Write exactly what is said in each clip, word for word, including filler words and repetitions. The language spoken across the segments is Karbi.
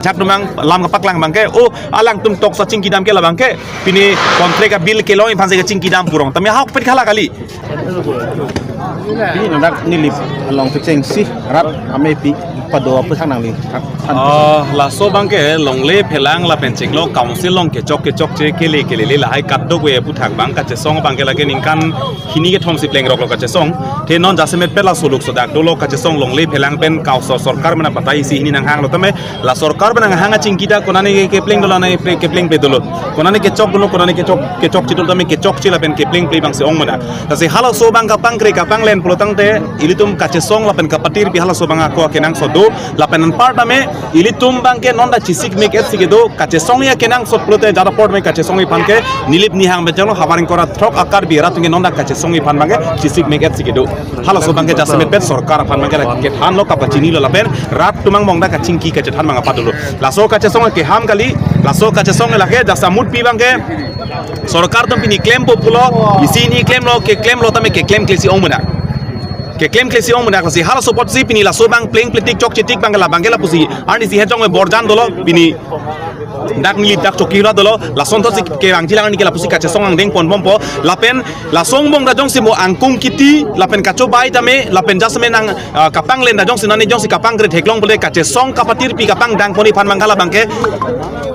Ajahak atum abang lam kapaklang abangke, o alangtum tokso chingkidam ke labangke, pini contract a-bill kelong aphansi kachingkidam pu rong. Tame ahokpet hala kali. Pini ladak Nilip along kechengsi rat amepi pado aputhak nangli. Ah, laso abangke longle phelang lapen chiklo council along kechok kechokche kele kelele lahai kadokave aputhak abang kachesong abangke lake ningkan hini kethom si plengroklo kachesong. Te non jasemet pet laso luk sodak dolo kachesong longle phelang pen kausor sorkar mena patai isi hini nanghanglo tame la sorkar mena nanghang achingki ta konane ke kepleng dolo nane pre- keplengple dolo. Konane kechok dolo konane kechok kechokche dolo tame kechokche lapen keplengple abangsi ong mena. Lasi halaso abang kapangkre kapanglen pulo tangte ilitum kachesong lapen kapatirpi halaso abang ako kenangsot do lapen anparta me ilitum abangke non ta chesik mek et si kedo kachesong ya kenangsot pulote jada apor me kachesong aphan ke Nilip nihang bejang lo havar ingkoi ra throk a Karbi rat atum ke non ta kachesong aphan abangke chesik mek et si kedo. Halaso abangke jasemet pet sorkar aphan abangke kethanlo kapachinilo lapen rat atum angbong ta kachingki kachethan abang apat dolo. Laso kachesong keham kali, laso kachesong lake jasa mutpi abangke sorkar atum pini klempo pulo, isi hini klemlo, keklemlo tame keklemkle si ong mena. Keklemkle si ong mena lasi halaso apotsi pini laso abang plengple tik chokche tik abangke labangke lapusi. Arnisi hejong me borjan dolo pini dak Nilip dak choki hula dolo, lason thotsi kevangjilang arni ke lapusi kachesong angdeng ponbompo, lapen laso angbong ta jongsi mo angkung kiti, lapen kachobai tame, lapen jasemet nang, ah, kapanglen ta jongsi nane jongsi kapangkre theklong pule kachesong kapatirpi kapangdang pon aphan abang hala abangke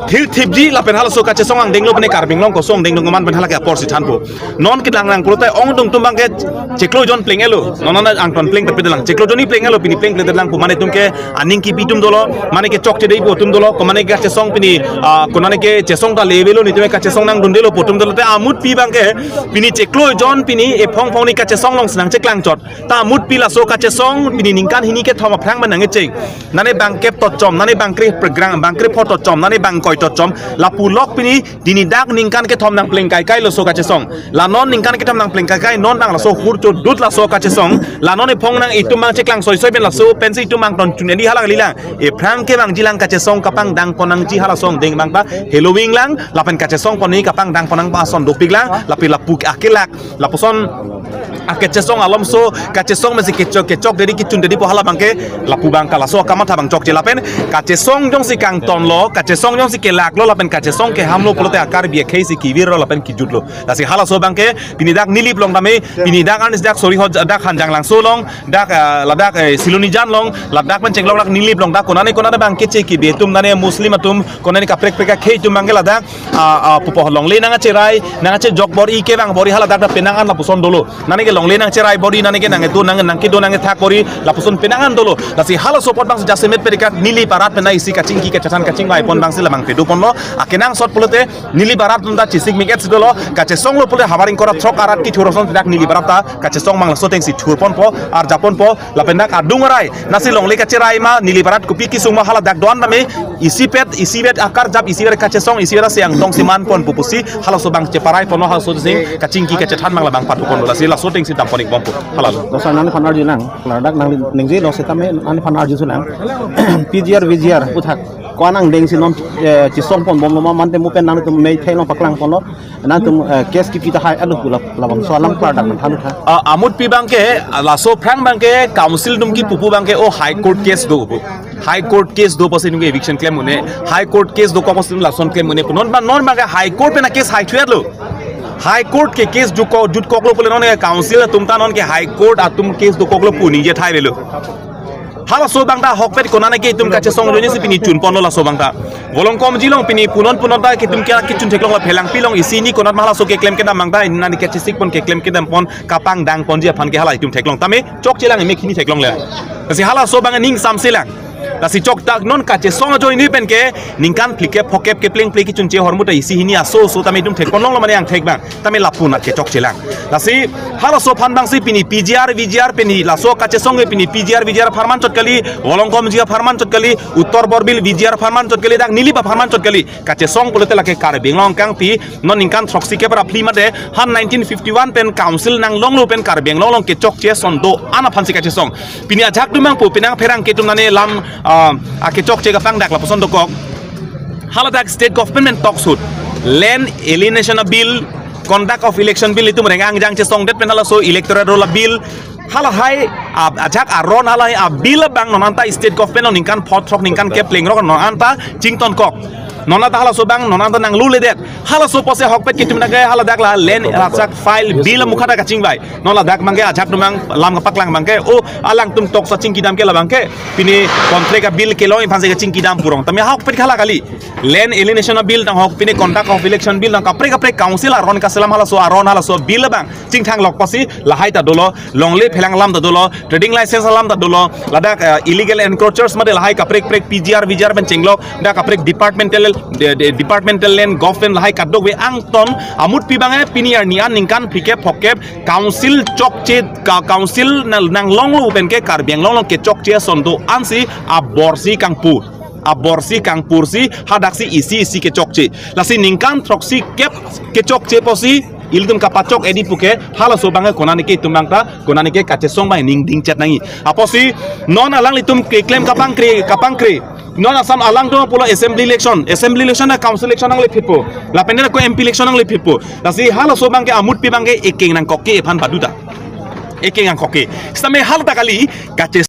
thilthipji lapen halaso kachesong angdenglo pune Karbi Anglong kosong angdenglo koman pen hala ke apor si thanpo. Non kedang nang pulote ongdung atum abangke chiklo jon pleng-etlo. Non nana angton plengpet lang. Chiklo jonni pleng-etlo pini plengpledet lang pu mane atum ke aning kipi atum dolo. Mane kechokche dei pu atum dolo. Komane kachesong pini, ah, konane kechesong ta levelo nitum kachesong nangdundelo pu atum dolo. Te amutpi abangke pini chiklo jon pini ephong phong ni kachesong alongsi nangcheklangchot. Ta amutpi laso kachesong pini ningkan hini kethom aphrang ma nangkecheng. Nane bangkep tochom, nane bangkre pregrang, bangkrepho tochom, nane bangkoi tochom. Lapu lok pini dini dak ningkan kethom nangpleng kaikailo laso kachesong. La non ningkan kethom nangpleng kaikai non nang laso hur chodut laso kachesong. La non ephong nang itum abang cheklang soisoi pen laso pensi itum angton chunedi hala kalilang. Ephrang kevangjilang kachesong kapangdang pon nangji halaso angdeng abang ta heloving lang lapen kachesong pon ni kapangdang pon nang pa ason dopik lang lapen lapu akelak lapuson akechesong alomso kachesong mesi kechok kechok dedi kichun dedi pu hala abangke lapu abang ka laso kamatha abang chokche lapen kachesong jongsi kangtonlo kachesong jongsi kelaklo lapen kachesong kehamlo pulote a Karbi akhei si kevirlo lapen kijutlo. Lasi halaso abangke pini dak Nilip along tame pini dak Arnisi dak Soriho dak Hanjanglangso along dak, ah, ladak, eh, Silonijan along ladak pen chenglok dak Nilip along dak konane konane abang keche kibi atum nane Muslim atum konane kaprek prek akhei atum abangke ladak, ah, ah, pupo longle nangkacherai nangkachejok bor-i kevang bor-i hala dak dak penang an lapuson dolo. Nane ke longle nangcherai bor-i nane ke nangkedo nang nangkedo nangkethak bor-i lapuson penang an dolo. Lasi halaso apot abang jasemet pedikat Nilip arat pen isi kachingki kachethan kachingvai pon abangsi labang pedo ponlo. Akenangsot pulote Nilip arat atum ta chesik mek et si dolo. Kachesonglo pule havar ingkoi ra throk arat kethur ason dak Nilip arat ta kachesong abang laso atengsi thur ponpo, arjap ponpo, lapen dak adung arai. Nasi longle kacherai ma, Nilip arat kopi kesung ma hala dak do-an tame, isipet, isipet akarjap, isipet kachesong, isipet aseng tongsi man pon pu pusi, halaso abang cheparai ponlo halaso atengsi, kachingki kachethan abang labang patu ponlo, lasi laso atengsi dam pon-ik bompo, halalo. Dosa nangphan arjulang, ladak nangli ningjelo setame nangphan arjulang. P G R, V G R, aputhak. Ko-an angdengsi non, eh, chesong ponbomlo ma mante mo pen nangtum mei thai along paklang ponlo. Nangtum, eh, case kipi tahai alo pu la labangso alam klardak nangthan tha. Ah, amutpi abangke, ah, laso aphrang abangke, council atum kipu pu abangke, o High Court case do pu. High Court case do pusi nung eviction klem un-e. High Court case dokok pusi lason klem un-e pu. Non abang, non abangke High Court pen a case hai thuetlo. High Court ke case juko, jutkoklo pule non ke council atum ta non ke High Court atum case dokoklo pu ningje thai avelo. Halaso abang ta ahokpet konane ke itum kachesong ajoine si pini chun ponlo laso abang ta. Volongkomji along pini punon punon ta ke itum ke kichun theklong la phelangpi along isi hini konat ma halaso keklem kedam abang ta nani kachesik pon keklem kedam pon kapangdang ponji aphan ke hala itum theklong tame chokchelang emek hini theklongle. Lasi halaso abang ning samselang. Lasi chokdak non kachesong ajoine pen ke ningkan phlikep phokep keplengple kichunche ahormu ta isi hini aso aso tame itum thek ponlonglo mane angthek abang. Tame lapu nat kechokchelang. Lasi halaso aphan abangsi pini P G R, V G R pini laso kachesong ke pini P G R, V G R apharman chot kali, Volongkomji apharman chot kali, Uttor Borbil V G R apharman chot kali, dak Nilip apharman chot kali. Kachesong pulote lake Karbi Anglong kangpi, non ningkan throksi kep ra phli mate, han nineteen fifty-one pen council nanglonglo pen Karbi Anglong along kechokche ason do-an aphansi kachesong. Pini ajahak atum abang pu penang pherangke atum nane lam, ah, akechokche kapangdak lapuson dokok. Haladak state government pen talks ahut. Land alienation a bill Conduct of Election Bill itum rengang jang chesongdet pen halaso electoral roll a-bill, halahai a- ajak aron halahai a-bill abang non anta state government along ningkan phongo throk ningkan kep plengrok non anta chingtonkok. Non anta halaso abang non anta nangluledet. Halaso apotsi ahokpet ke itum nangke haladak la land ajak file bill mukha ta kachingvai. Non ladak abangke ajak atum abang lam kapaklang abangke, o alangtum toksa chingkidam ke la abangke, pini contract a-bill kelong iphansi kachingkidam purong. Tame ahokpet ke hala kali. Land alienation a-bill tang ahok, pini conduct of election bill tang, kaprek kaprek council aron kaselam halaso aron halaso bill abang chingthanglok apotsi lahai ta dolo, longle phelang alam ta dolo, trading license alam ta dolo, ladak, eh, illegal encroachers mate lahai kaprek kaprek P G R, V G R pen chenglok, dak kaprek departmental, de- de- departmental land, government lahai kadokave angton amutpi abangke pini arni an ningkan phlikep phokep council chokche ka- council nang- nanglonglo pen ke Karbi Anglong along kechokche ason do-ansi aborsi kangpu. Aborsi kangpursi hadaksi isi isi kechokche. Lasi ningkan throksi kep kechokche apotsi ilitum kapachok-etji puke halaso abangke konane ke itum abang ta konane ke kachesong abang ning dingchet nangji. Apotsi non alanglitum keklem kapangkre kapangkre. Non Assam alangtum pulo assembly election, assembly election na council election nanglephitpo. Lapen ako M P election nanglephitpo. Lasi halaso abangke amutpi abangke ekeng nangkokke iphan baduta. Ekeng nangkokke. Sitame hala ta kali kache